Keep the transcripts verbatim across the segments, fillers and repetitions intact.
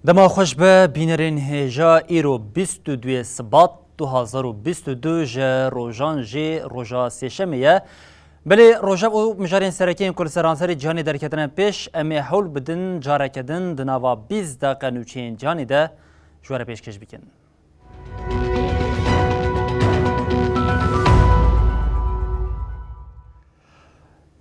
Dema xweş be, bînerên hêja, îro bîst û duyê Sibat du hazar û bîst û du ji rojan jî roja sêşemê ye. Belê rojeva û mijarên sereke yên ku li seranserê cîhanê derketine pêş, em ê hewl bidin careke din di nava bîst deqe nûçeyên cîhanê de ji we re pêşkêş bikin.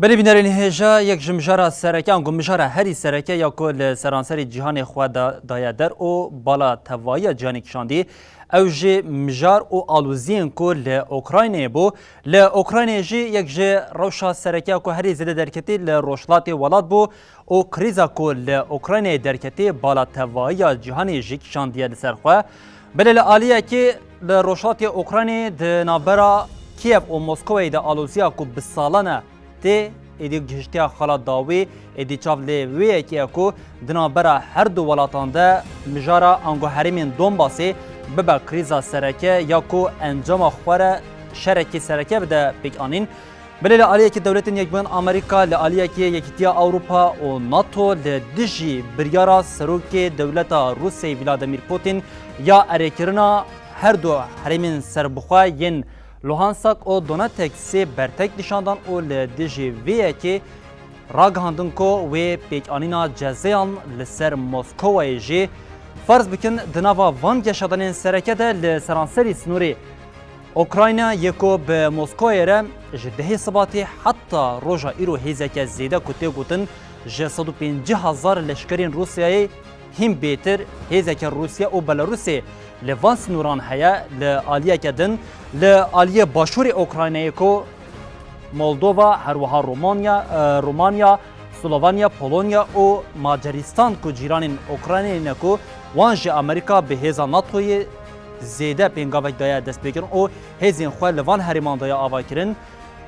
Belê bînerên hêja, yek ji mijara sereke, ango mijara herî sereke ya ku li seranserê cîhanê xwe da, daye der û bala tevahiya cîhanê kişandî, ew jî mijar û aloziyên ku li Ukraynayê bû. Li Ukraynayê jî yek ji rewşa sereke ya ku herî zêde derketî li rojhilatê welat bû û krîza ku li Ukraynayê derketî bala tevahiya cîhanê jî kişandiye li ser xwe. Belê li aliyekê li rojhilatê Ukraynayê di navbera Kiev û Moskowayê de aloziya ku bi salan e tê, êdî gihiştiya xala dawî, êdî çav lê wê yekê ye ku di navbera her du welatan de mijara ango herêmên Donbasê bibe krîza sereke ya ku encama xwe re şerekî sereke bide pêkanîn. Belê li aliyekî Dewletên Yekbûyî yên Amerîka, li aliyekî Yekîtiya Ewropa û NATO li dijî biryara serokê dewleta Rûsyayê Vladimir Putin ya erêkirina her du herêmên serbixwe yên Luhansk û Donetsk sê bertek nîşan dan û li dijî vê yekê ragihandin ku wê pêkanîna cezeyan li ser Moskowayê jî ferz bikin. Di nava van geşadanên sereke de li seranserî sînorê Ukrayna yê ku bi Moskowayê re ji dehê Sibatê heta roja îro hêzeke zêde ku tê gotin ji sed û pêncî hezar leşkerên Rûsyayê hîn bêtir hêzeke Rûsya û Belarusê li van sînoran heye, li aliyeke din li aliyê başûrê Ukraynayê ku Moldova, her wiha Romanya, e, Romanya, Slovenya, Polonya û Macaristan ku cîranên Ukraynayê ne ku wan jî Amerîka bi hêza NATOyê zêde pêngavek daye destpêkirin û hêzên xwe li van herêman daye avakirin.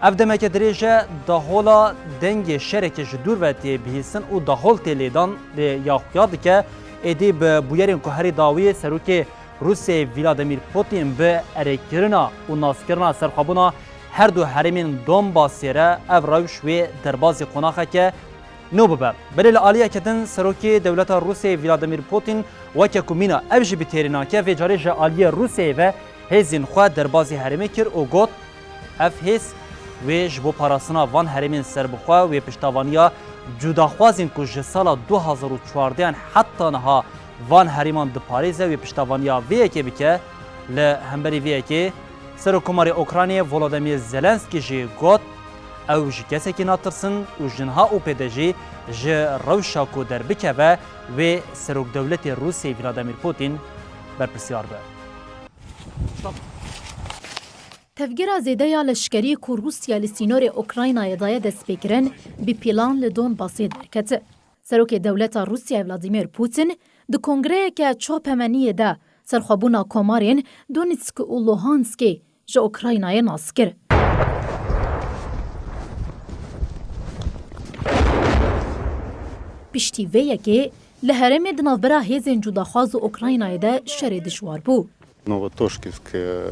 Ev demeke dirêj e, dahola dengê şerekê ji dûr ve tê bihîstin û dahol tê lêdan, lê ya xuya dike êdî bi bûyerên ku herî dawiyê serokê Rûsyayê Vladimir Putin bi erêkirina û naskirina serxwebûna her du herêmên Donbasê re ev rewş wê derbazî qonaxeke nû bibe. Belê li aliyeke din serokê dewleta Rûsyayê Vladimir Putin weke ku mîna ev jî bi têrê nake, vê carê ji aliyê Rûsyayê ve hêzên xwe derbazî herêmê kir û got, ev hêz wê ji bo parastina van herêmên serbixwe wê piştavaniya cudaxwazên ku ji sala du hazar û çardehan heta niha van herêman diparêze wê piştavaniya vê yekê bike. Li hemberî vê yekê Serokkomarê Ukraynayê Volodymyr Zelenskî jî got, ew ji kesekî natirsin û ji niha û pê de jî ji rewşa ku derbikeve wê serokdewletê Rûsyayê Vladimir Putin berpirsyar be. Tevgera zêde ya leşkerî ku Rûsya li sînorê Ukraynayê daye destpêkirin, bi plan li Donbasê derket. Serokê dewleta Rûsyayê Vladimir Putin di kongreyeke çapemeniyê de serxwebûna komarên Donetsk û Luhanskê ji Ukraynayê nas kir. Piştî vê yekê li herêmê di navbera hêzên cudaxwaz û Ukraynayê de şerê dijwar bû. Новотошківськ, е,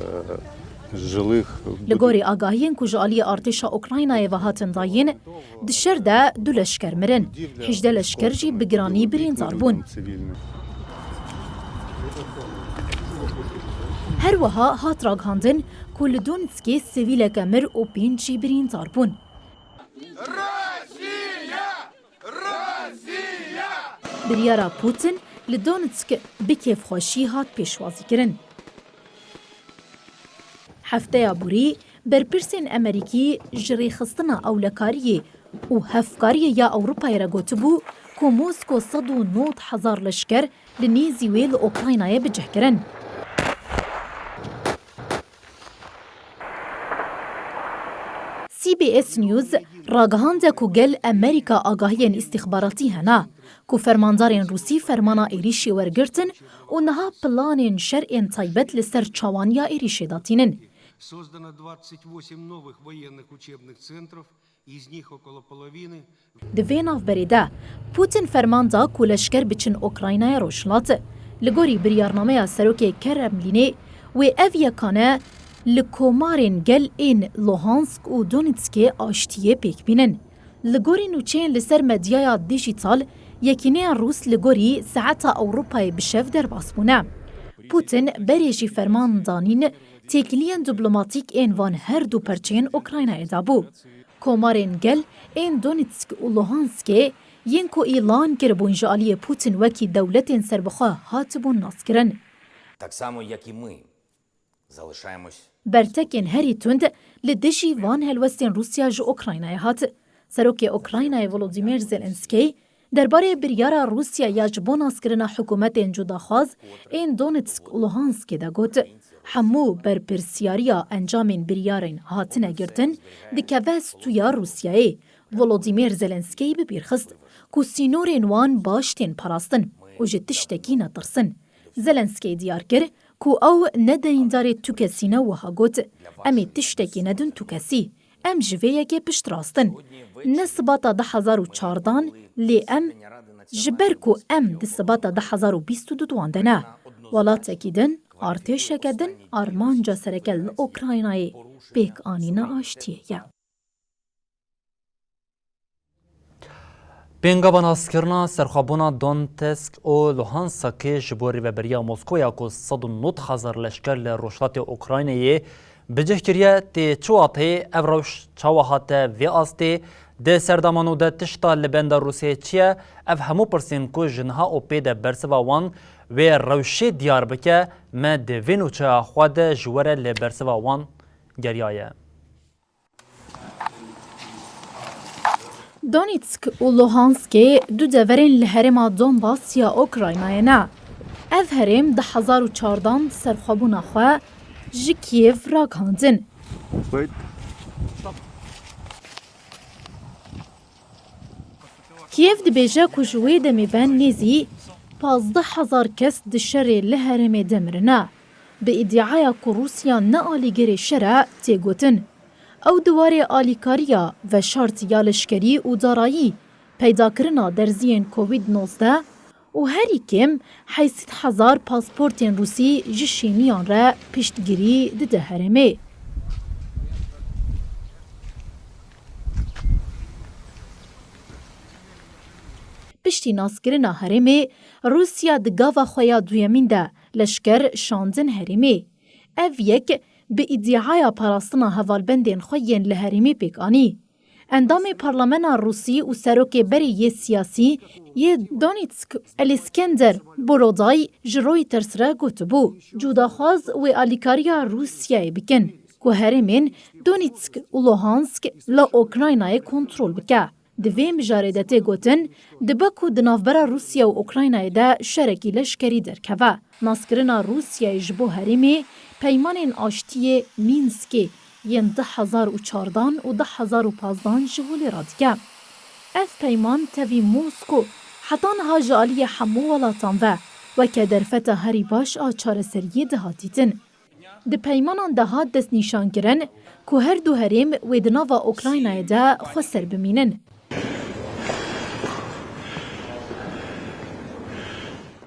жилих Li gorî agahiyên ku ji aliyê artêşa Ukraynayê ve hatin dayîn, di şer de du leşker mirin, hejdeh leşker jî bi giranî birîndar bûn. Her wiha hat ragihandin ku li Donetskê sivîleke mir û pênc jî birîndar bûn. Biryara Putin li Donetsk bi kêfxweşî hat pêşwazîkirin. Hefteya borî, berpirsên Amerîkî ji rêxistina ewlekariyê û hevkariyê ya Ewropayê re gotibû ku Mosko sed û nod hezar leşker li nêzî wê li Ukraynayê bicih kirin. T B S News ragihande ku gel Amerîka agahiyên îstîxbaratî hene, ku fermandarên Rûsî fermana êrîşê wergirtin û niha planên şer ên taybet li ser çawaniya êrîşê datînin. Создано двадцать восемь новых военных учебных центров, из них около половины Di vê navberê de, Putin ferman da ku leşker biçin Ukraynaya Rojhilat. Li gorî biryarnameya serokê Kremlînê, wê ev yekane li komarên gel ên Luhansk û Donetskê aştiyê pêk bînin. Li gorî nûçeyên li ser medyaya dîjîtal, yekîneyên Rûs li gorî saeta Ewropayê bi şev derbas bûne. Putin berê jî ferman danîn têkiliyên diplomatîk ên van her du perçeyên Ukraynayê dabû. Komarên gel ên Donetsk û Luhanskê yên ku îlan kiribûn ji aliyê Putin wekî dewletên serbixwe hatibûn naskirin. Так само, як і ми, залишаємось Bertekên herî tund li dijî van helwestên Rûsya ji Ukraynayê hat. Serokê Ukraynayê Volodymyr Zelensky derbarê biryara Rûsya ya ji bo naskirina hikûmetên cudaxwaz ên Donetsk û Luhanskê de got, hemû berpirsiyariya encamên biryarên hatine girtin dikeve stûya Rûsyayê. Volodymyr Zelensky bi bîr xist ku sînorên wan baş tên parastin û ji tiştekî netirsin. Zelensky diyar kir ku ew ne derîndarê tu kesî ne, wiha got, em ê tiştekî nedin tu kesî. Em ji vê yekê piştrast in. Ne sibata du hezar û çardan, lê em, ji ber ku em di sibata du hezar û bîst û du de ne. Welatekî din, artêşeke din armanca sereke li Ukraynayê pêkanîna aştiyê ye. Pêngava naskirina serxwebûna Donetsk û Luhanskê ji bo rêveberiya Moskoya ku sed û nod hezar leşker li rojhilatê Ukraynayê bi cih kiriye, tê çi wateyê? Ev rewş çawa hate vê astê? Di serdema nû de tişta li benda Rûsyayê çi ye? Ev hemû pirsên ku ji niha û pê de bersiva wan wê rewşê diyar bike, me di vê nûçeya xwe de ji we re li bersiva wan geriyaye. Donetsk û Luhanskê du deverên li herêma Donbas ya Ukraynayê ne. Ev herêm du hezar û çardan serxwebûna xwe ji Kiev ragihandin. Kiev dibêje ku ji wê demê ve nêzî pazdeh hezar kes di şerê li herêmê de mirine. Bi îdiaya ku Rûsya ne alîgirê şer e tê gotin. Ew di warê alîkariya veşart ya leşkerî û darayî, peydakirina derziyên Covid nozdeh û herî kêm heyşt sed hezar pasportên Rûsî ji Şîniyan re piştgirî dide herêmê. Piştî naskirina herêmê, Rûsya di gava xwe ya duyemîn de leşker şandin herêmê. Ev yek bi îdiaya parastina hevalbendên xwe yên li herêmê pêk anî. Endamê Parlamena Rûsî û serokê berê yê siyasî yê Donetsk, Elîskender Boroday ji Reuters re gotibû, cudaxwaz wê alîkariya Rûsyayê bikin ku herêmên Donetsk û Luhansk li Ukraynayê kontrol bike. Di vê mijarê de tê gotin, dibe ku di navbera Rûsya û Ukraynayê de şerekî leşkerî derkeve. Naskirina Rûsyayê ji bo herêmê peymanên aştiyê Mînskê yên du hezar û çardan û du hezar û pazdan ji holê radike. Ev peyman tevî Mosko heta niha ji aliyê hemû welatan ve weke derfeta herî baş a çareseriyê dihat dîtin. Di peymanan de hat destnîşankirin ku her du herêm wê di nava Ukraynayê de xweser bimînin.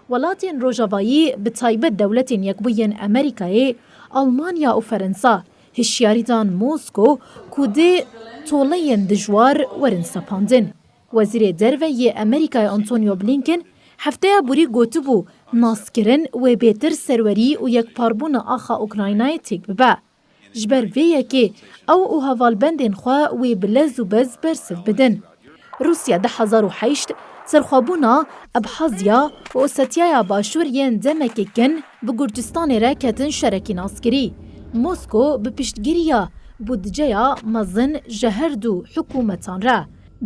Welatên Rojavayî, bi taybet Dewletên Yekbûyên Amerîkayê, Almanya û Ferensa hişyarî dan Mosko ku dê toleyên dijwar werin sepandin. Wezîrê Derve yê Amerîkayê Antonio Blinken hefteya borî gotibû, naskirin wê bêtir serwerî û yekparbûna axa Ukraynayê têk bibe. Ji ber vê yekê ew û hevalbendên xwe wê bi lez û bez bersiv bidin. Rûsya du hezar û heşt serxwebûna Abxazya û Osetyaya Başûr yên demekê kin bi Gurcistanê re ketin şerekî naskirî. Mosko bi piştgiriya budceya mezin ji her du hikûmetan re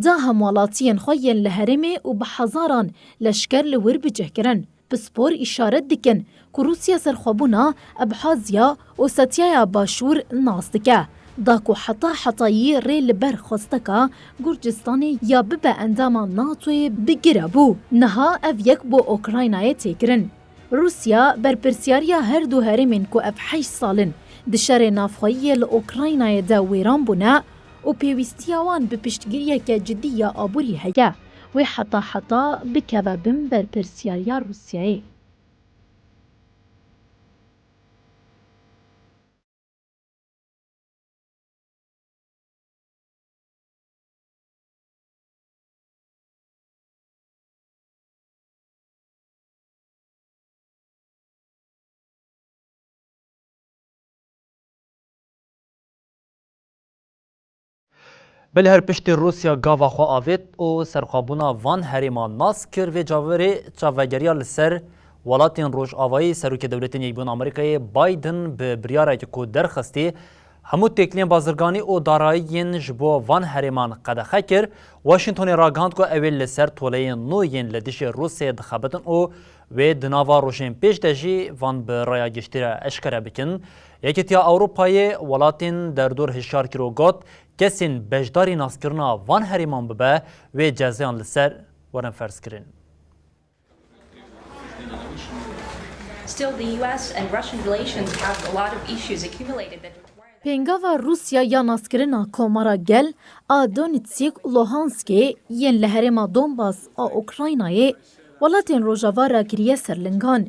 da hemwelatiyên xwe yên li herêmê û bi hezaran leşker li wir bi cih kirin. Pispor îşaret dikin ku Rûsya serxwebûna Abxazya û Osetyaya Başûr nas dike. Da ku heta hetayî rê li ber xwesteka Gurcistanê ya bibe endama NATOyê bigire bû, niha ev yek bo Ukraynayê tê kirin. Rûsya berpirsiyariya her du herêmên ku ev heşt sal in di şerê navxweyî yê li Ukraynayê de wêran bûne û pêwîstiya wan bi piştgiriyeke cidî ya aborî heye, wê heta heta bikeve bin berpirsiyariya Rûsyayê. Belê her piştî Rûsya gava xwe avêt û serxwebûna van herêman nas kir, vê caverê çavegeriya li ser welatên Rojavayî Serokê Dewletên Yekbûn Amerîkayê Biden bi biryareke ku derxistî hemû têkiliyên bazirganî û darayiyên ji bo van herêman qedexe kir. Washingtonê ragihand ku ew ê li ser toleyên nû yên li dijî Rûsyayê dixebitin û wê di nava rojên pêş de jî van bi raya giştî re eşkere bikin. Yekîtiya Ewropayê welatên derdor hişyar kir û got, kesên beşdarî naskirina van herêman bibe, wê cezayan li ser werin ferzkirin. Still, the U S and Russian relations have a lot of issues accumulated that require Pêngava Rûsya ya naskirina Komara Gel a Donetsk û Luhanskê yên li herêma Donbas a Ukraynayê welatên Rojava rakiriye ser lingan.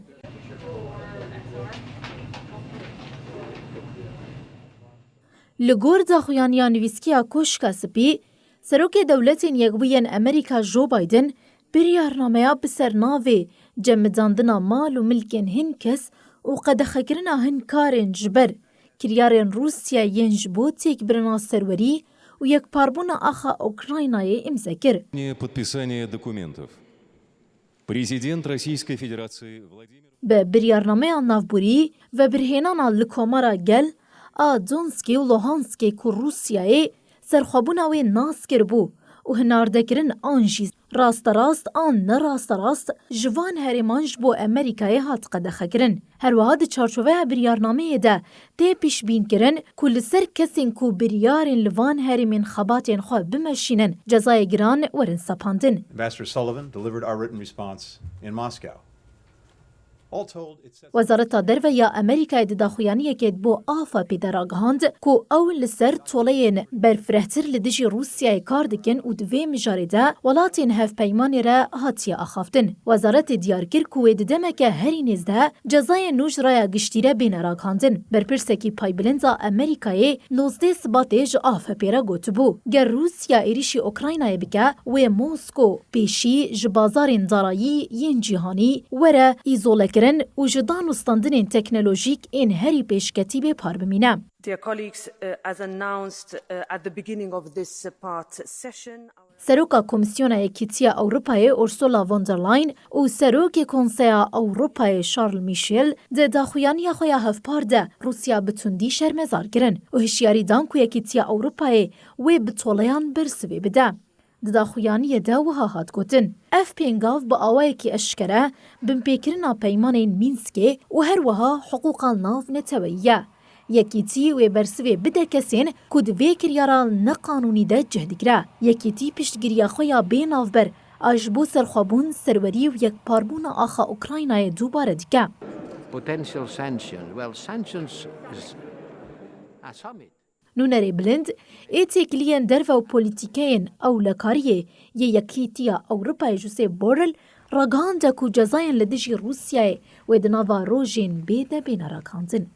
Li gor daxuyaniya nivîskiya Koşka Spî, Serokê Dewletên Yekbûyên Amerîka Joe Biden biryarnameya bi ser navê cemidandina mal û milkên hin kes û qedexekirina hin karên ji ber kiryarên Rûsya yên ji bo têkbirina serwerî û yekparbûna axa Ukraynayê îmze kir. Подписание документов. Президент Российской Федерации Владимир Bi biryarnameya navborî vebirhênana li Komara Gel a Donskê û Luhanskê ku Rûsyayê serxwebûna wê nas kiribû û hinardekirin an jî rasterast an nerasterast ji van herêman ji bo Amerîkayê hat qedexekirin. Herwiha di çarçoveya biryarnameyê de tê pişbînkirin ku li ser kesên ku biryarên li van herêmên xebatên xwe bimeşînin, cezayê giran werin sepandin. Ambassador Sullivan delivered our written response in Moscow. All told, it sets Wezareta Derve ya Amerîkayê di daxuyaniyekê bo A F P'ê de ragihand ku ew li ser toleyên berfirehtir li dijî Rûsyayê kar dikin û di vê mijarê de welatên hevpeymanê re hatiye axaftin. Wezaretê diyar kir ku wê di demeke herî nêz de cezayên nû ji raya giştî re bêne ragihandin. Berpirsekî paybilind a Amerîkayê nozdeh Sibatê ji A F P'ê re gotibû, ger Rûsya êrîşî Ukraynayê bike, wê Mosko pêşî ji bazarên darayî yên cîhanî were îzolekirin û ji danûstandinên teknolojîk ên herî pêşketî bê par bimîne. Dear colleagues, uh, as announced, uh, at the beginning of this, uh, part session, our Seroka Komîsyona Yekîtiya Ewropayê Ursula von der Leyen û Serokê Konseya Ewropayê Charles Michel di daxuyaniya xwe ya hevpar de Rûsya bi tundî şermezar kirin û hişyarî dan ku Yekîtiya Ewropayê wê bi toleyan bersivê bide. Di daxuyaniyê de wiha hat gotin, Ev pêngav bi awayekî eşkere binpêkirina peymanên Mînskê û her wiha hiqûqa navneteweyî ye. Yekîtî wê bersivê bide kesên ku di vê kiryara neqanûnî de cih digire. Yekîtî piştgiriya xwe ya bê navber a ji bo serxwebûn, serwerî û yekparbûna axa Ukraynayê dubare dike. Potential sanctions. Well, sanctions is a summit. Nûnerê Bilind ê têkiliyên derve û polîtîkeyên ewlekariyê yê Yekîtiya Ewropayê Josep Borrell ragihande ku cezayên li dijî Rûsyayê wê di nava rojên bê de bêne ragihandin.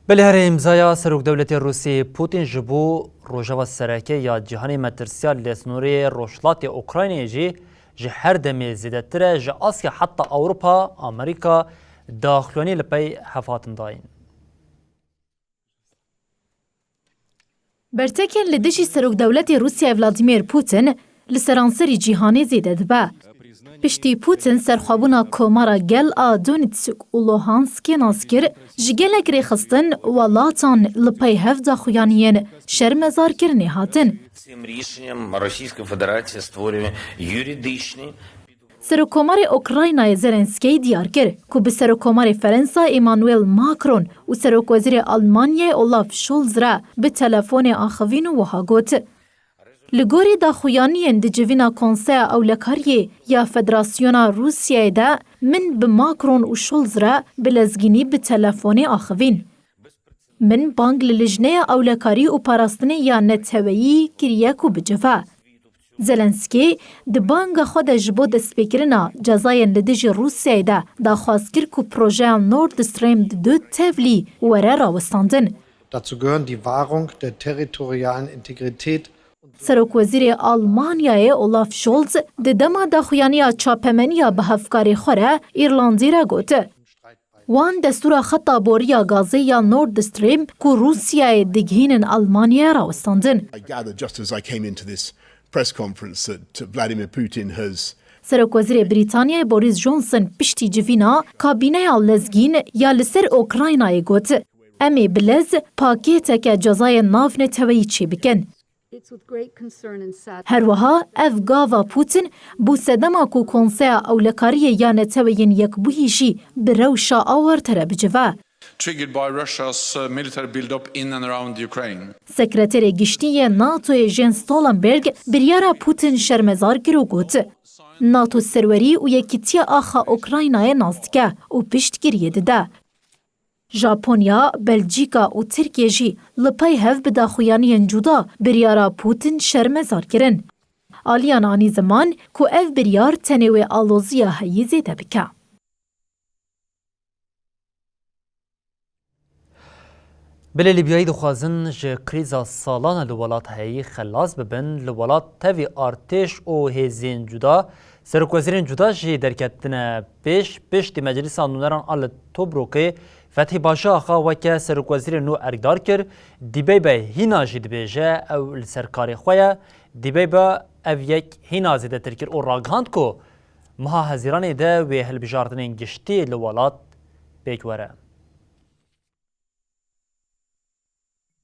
Belê herê îmzaya Serokdewletê Rûsiyê Putin ji bo Rojava Sereke ya Cîhanê metirsiya li snorê rojhilatê Ukraynayê jî ji her demê zêdetir e, ji Asya heta Ewropa, Amerîka daxuyanî li pey hev hatin dayîn. Bertekên li dijî Serokdewletê Rûsyayê Vladimir Putin li seranserî cîhanê zêde dibe. Piştî Putin serxwebûna Komara Gel a Donetsk û Luhanskê nas kir, ji gelek rêxistin, welatan li pey hev daxuyaniyên şermezarkirinê hatin. Цим рішенням Російська Федерація створює юридичні Serokkomarê Ukraynayê Zelenskey diyar kir ku bi Serokkomarê Ferensa Emmanuel Macron û Serokwezîrê Almanyayê Olaf Scholz re bi telefonê axivîn û wiha got, Li gorî daxuyaniyên di civîna Konseya Ewlekariyê ya Federasyona Rûsyayê de min bi Macron û Scholz re bi lezgînî bi telefonê axivîn. Min bang li Lijneya Ewlekarî û Parastinê ya Neteweyî kiriye ku bicive. Zelenskî di banga xwe de ji bo destpêkirina cezayên li dijî Rûsyayê de daxwaz kir ku projeya Nord Stream du tevlî were rawestandin. Dazu gehören die Wahrung der territorialen Integrität. Serokwezîrê Almanyayê Olaf Scholz di dema daxuyaniya çapemeniya bi hevkarê xwe re Îrlandî re got, Wan destûra xeta boriya gazê ya Nord Stream ku Rûsyayê digihînin Almanyayê rawestandin. I gather just as I came into this press conference that Vladimir Putin has Serokwezîrê Brîtanyayê Boris Johnson piştî civîna kabîneya lezgîn ya li ser Ukraynayê got, Em ê bi lez pakêteke cezayên navneteweyî çêbikin. It's with great concern and sadness. Her wiha ev gava Putin bû sedema ku Konseya Ewlekariyê ya Neteweyên Yekbûyî jî bi rewşa awarte re bicive. Triggered by Russia's, uh, military build-up in and around Ukraine. Sekreterê Giştî yê NATOyê Jens Stoltenberg biryara Putin şermezar kir û got, NATO serwerî û yekîtiya axa Ukraynayê nas dike û piştgiriyê dide. Japonya, Belçîka û Tirkiye jî li pey hev bi daxuyaniyên cuda biryara Putin şermezar kirin. Aliyan anî ziman ku ev biryar tenê wê aloziya heyî zêde bike. Belê Lîbyayî dixwazin ji krîza salan e li welat heyî xelas bibin. Li welat tevî artêş û hêzên cuda, serokwezîrên cuda jî derketine pêş. Piştî Meclisa Nûneran a li Tobrukê Fethî Başa Axa weke serokwezîrê nû erkdar kir. Dîbeybe hîna jî dibêje ew li ser karê xwe ye. Dîbeybe ev yek hîna zêdetir kir û ragihand ku meha Hezîranê de wê hilbijartinên giştî li welat pêk were.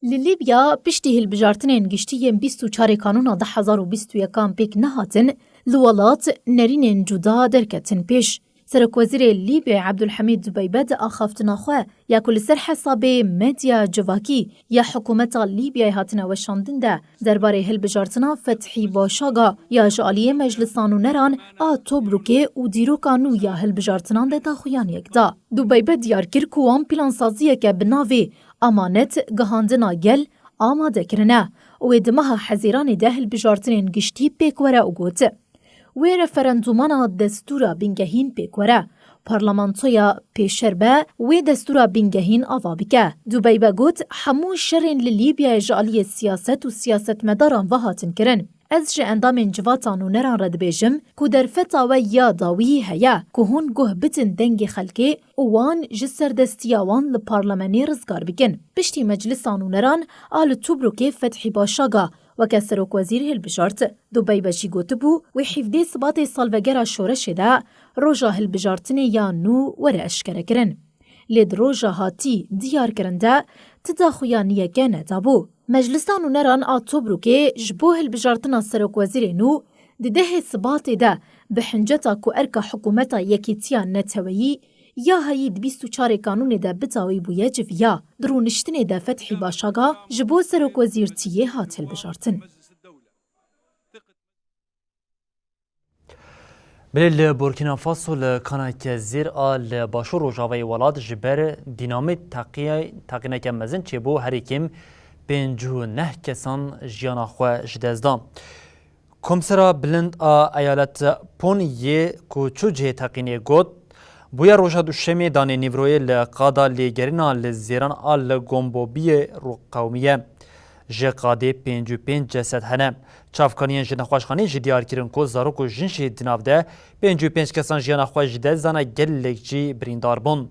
Li Lîbya piştî hilbijartinên giştî yên bîst û çarê Kanûna du hezar û bîst û yekan pêk nehatin, li welat nerînên cuda derketin pêş. Serokwezîrê Lîbyayê Ebdulhemîd Dubeybe di axaftina xwe ya ku li ser hesabê medya civakî ya hikûmeta Lîbyayê hatine weşandin de derbarê hilbijartina Fethî Başaga ya ji aliyê Meclisa Nûneran a Tobrukê û dîroka nû ya hilbijartinan de daxuyaniyek da. Dubeybe diyar kir ku wan plansaziyeke bi navê Amanet gihandina gel amade kirine û wê di meha Hezîranê de hilbijartinên giştî pêk were û got, Wê referendûmana destûra bingehîn pêk were. Parlamentoya pêşer be wê destûra bingehîn ava bike. Dubeybe got, Hemû şerên li Lîbyayê ji aliyê siyaset û siyasetmedaran ve hatin kirin. Ez ji endamên civata nûneran re dibêjim ku derfeta we ya dawî heye ku hûn guh bidin dengê xelkê û wan ji serdestiya wan li parlemenê rizgar bikin. Piştî Meclisa Nûneran a li Tubrukê Fethî Başaga weke serokwezîr hilbijart. Dubeybe jî gotibû, wê hevdeh Sibatê salvegera şoreşê de roja hilbijartinê ya nû were eşkerekirin. Lê di roja hatî diyarkirin de ti daxuyaniyeke nedabû. Meclisa Nûneran a Tobrukê ji bo hilbijartina serokwezîrê nû di dehê Sibatê de bi hinceta ku erka hikûmeta yekîtiya neteweyî ya heyî di bîst û çarê Kanûnê de bi dawî bûye civiya. Di rûniştinê de Fethî Başaga ji bo serokwezîrtiyê hat hilbijartin. Belê li Burkina Faso li Kanakê Zêr a li başûr rojavayê welat ji ber dînamît teqî-, teqîneke mezin çêbû, herî kêm pêncî û neh kesan jiyana xwe ji dest da. Komsera Bilind a Eyalet Pon yê ku çû cihê teqînê got, Bûye roja Duşemê danê nîvroyê li qada lêgerîna li Zêran a li Gombobiyê rû qewimiye. Ji qadê pêncî û pênc cesed hene. Çavkaniyên ji nexweşxaneyê jî diyar kirin ku zarok û jin jî di nav de pêncî û pênc kesan jiyana xwe ji dest dane, gelek jî birîndar bûn.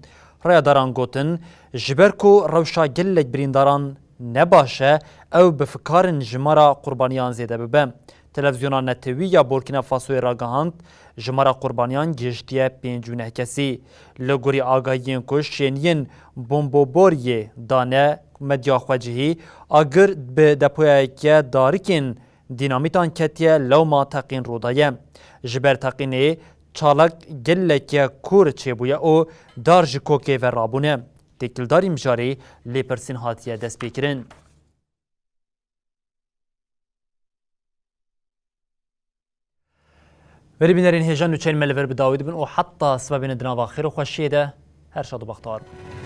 Rayadaran gotin, ji ber ku rewşa gelek birîndaran ne baş e, ew bi fikarin jimara qurbaniyan zêde bibe. Televîzyona netewî ya Burkina Fasoyê ragihand, jimara qurbaniyan gihiştiye pêncî û neh kesî. Li gorî agahiyên ku şêniyên bomboboriyê dane medya xwecihî, agir bi depoyeke darikên dînamîtan ketiye lewma teqîn rû daye. Ji ber teqînê çalak gelekî kûr çêbûye û dar ji kokê ve rabûne. Têkildarî mijarê lêpirsîn hatiye destpêkirin. Berî bînerên hêja, nûçeyên me li vir bi dawî dibin û heta sibe bînin di nava xêr û xweşiyê de, her şad û bextewar bin.